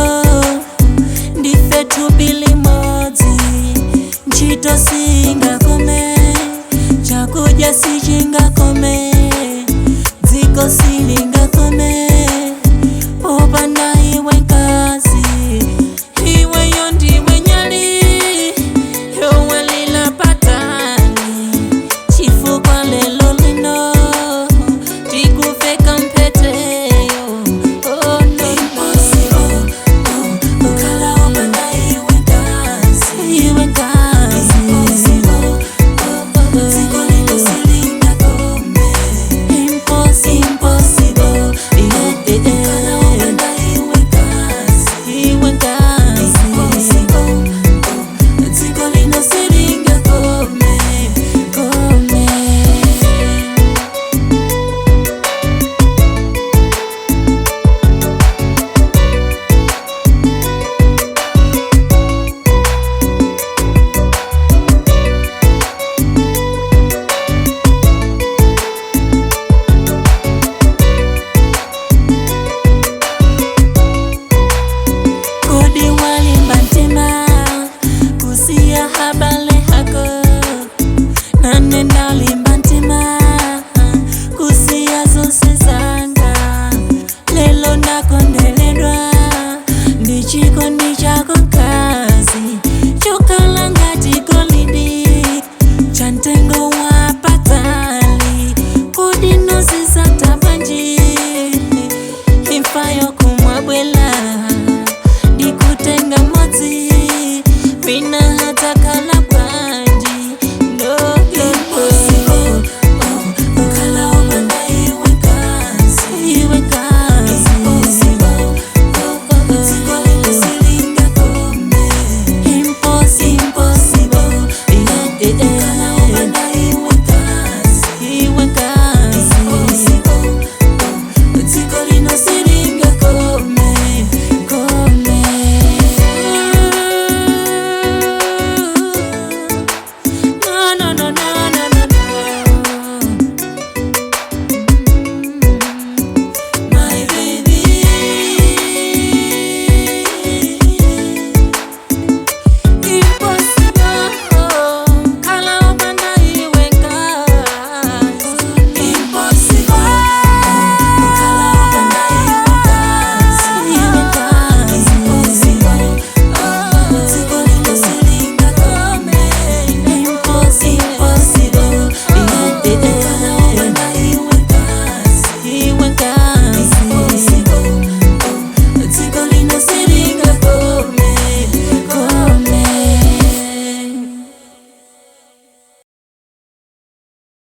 Iweyo ndife thupi limodzi, ntchito singakome, chakudya sichingakome, dziko silingakome popanda iwe mkazi. Iweyo ndiwe nyali yowalila patali, chifukwa lelo lino tikuveka mpheteyo. Oh, no. Impossible, oh, kukhala wopanda iwe mkazi, iwe mkazi. Impossible, oh, oh, dziko lino silingakome. Impossible, yeah, yeah, kukhala wopanda iwe mkazi, iwe mkazi. Impossible, oh, dziko lino silingakome, kome. Kodi walimba mtima kusiya habale hako, nane ndalimba mtima kusiya zonse zanga. Lelo ndakondeledwa ndi chikondi chako.